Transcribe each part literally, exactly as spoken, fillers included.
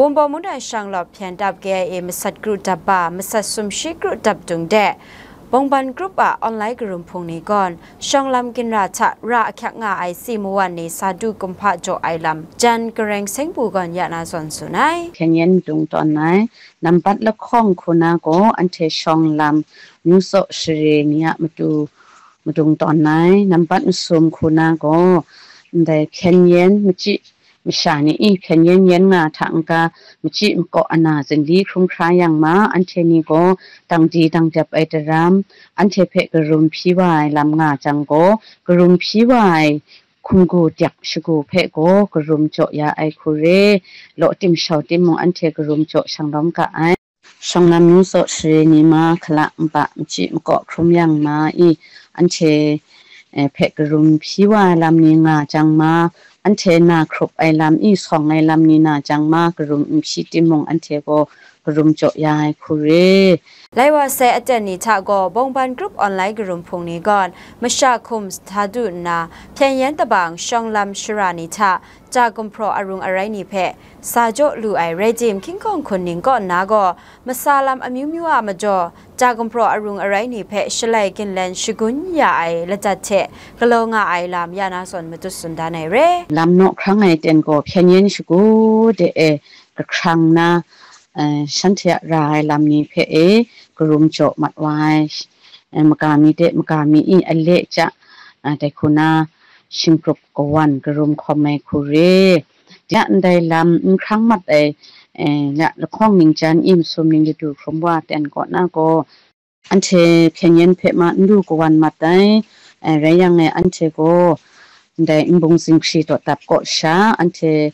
Wunpawng mungdan shanglawp hpyen dap K I A masat kru dap ba, masat sumshi kru dap dung de, Bawngban Group a online karum hpung ni gawn, shawng lam ginra hta ra ahkyak nga ai si mawan ni sa du kumhpa jaw ai lam, Jan Gareng Sengpu gawn ya na zawn tsun ai. Hpyen yen madung tawn ai, nambat lahkawng hku na gaw, anhte shawng lam, myu tsaw share ni a matu madung tawn ai, nambat masum hku na gaw, ndai hpyen yen machyi masha ni i hpyen yen yen nga hta n-ga, machyi makaw ana zinli hkrum hkra yang ma, anhte ni gaw dangdi dangdep ai daram, anhte hpe karum hpyi wa ai lam nga jang gaw, karum hpyi wa ai hkunggu dyak shagu hpe gaw karum jaw ya ai hku re, law tim shau tim mung anhte karum jaw shanglawm ga ai. Shawng lam myu tsaw share ni ma, hkala npa machyi makaw hkrum yang ma i, anhte, eh, hpe karum hpyi wa ai lam ni nga jang ma, anhte na hkrup ai lam i, sawng ai lam ni na jang ma, karum n hpyi timung, anhte gaw karum jaw ya ai hku re. Lai wa sai aten ni hta gaw, Bawngban Group online karum hpung ni gawn, masha hkum sa du nna, hpyen yen tabang shawng lam shara ni hta, ja gumhpraw arung arai ni hpe sa jaw lu ai rai tim, King Kong Hkun Ning kaw nna gaw, masa lam amyu myu a majaw, ja gumhpraw arung arai ni hpe shalai ginlen shagun ya ai ladat hte galaw nga ai lam ya na zawn matut tsun dan ai re. Lam naw hkrang ai ten gaw hpyen yen shagu de e kahkrang na, eh, shanhte a ra ai lam ni hpe e karum jaw mat wa ai, eh, maga mi de maga mi i ale ja, eh, dai hku na shingkrup kawan karum hkawm ai hku re. Ya ndai lam n hkrang mat ai, eh, ya lahkawng ningjan i masum ning ladu hkrum wa ten kaw na gaw, anhte hpyen yen hpe ma n lu kawan mat ai, eh, rai yang e anhte gaw ndai nbung zinghkri daw dap kaw sha, anhte,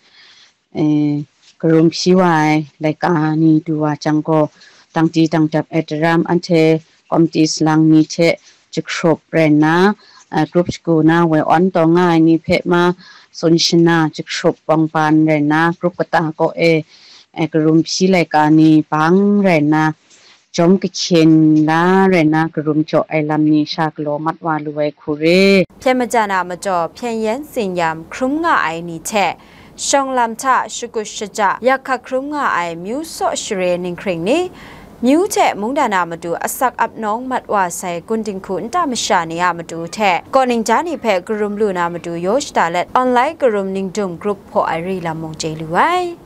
eh, karum hpyi wa ai laika ni du wa jang gaw, dangdi dangdap ai daram, anhte komiti salang ni hte jahkrup rai nna, eh, grup shagu na woi awn taw nga ai ni hpe ma, tsun shana jahkrup bawngban rai nna, grup kata kaw e, eh, karum hpyi laika ni bang rai nna, jawm kahkyen la rai nna, karum jaw ai lam ni sha galaw mat wa lu ai hku re. Hpyen majan a majaw, hpyen yen tsin-yam hkrum nga ai ni hte, shawng lam hta shakut shaja yak hkak hkrum nga ai myu tsaw share ninghkring ni, myu hte mungdan a matu asak ap nawng mat wa sai gun dinghku nta masha ni a matu hte, kaw ningja ni hpe karum lu na matu yaw shada let, online karum ningdum grup hpaw ai ri lam mung chye lu ai.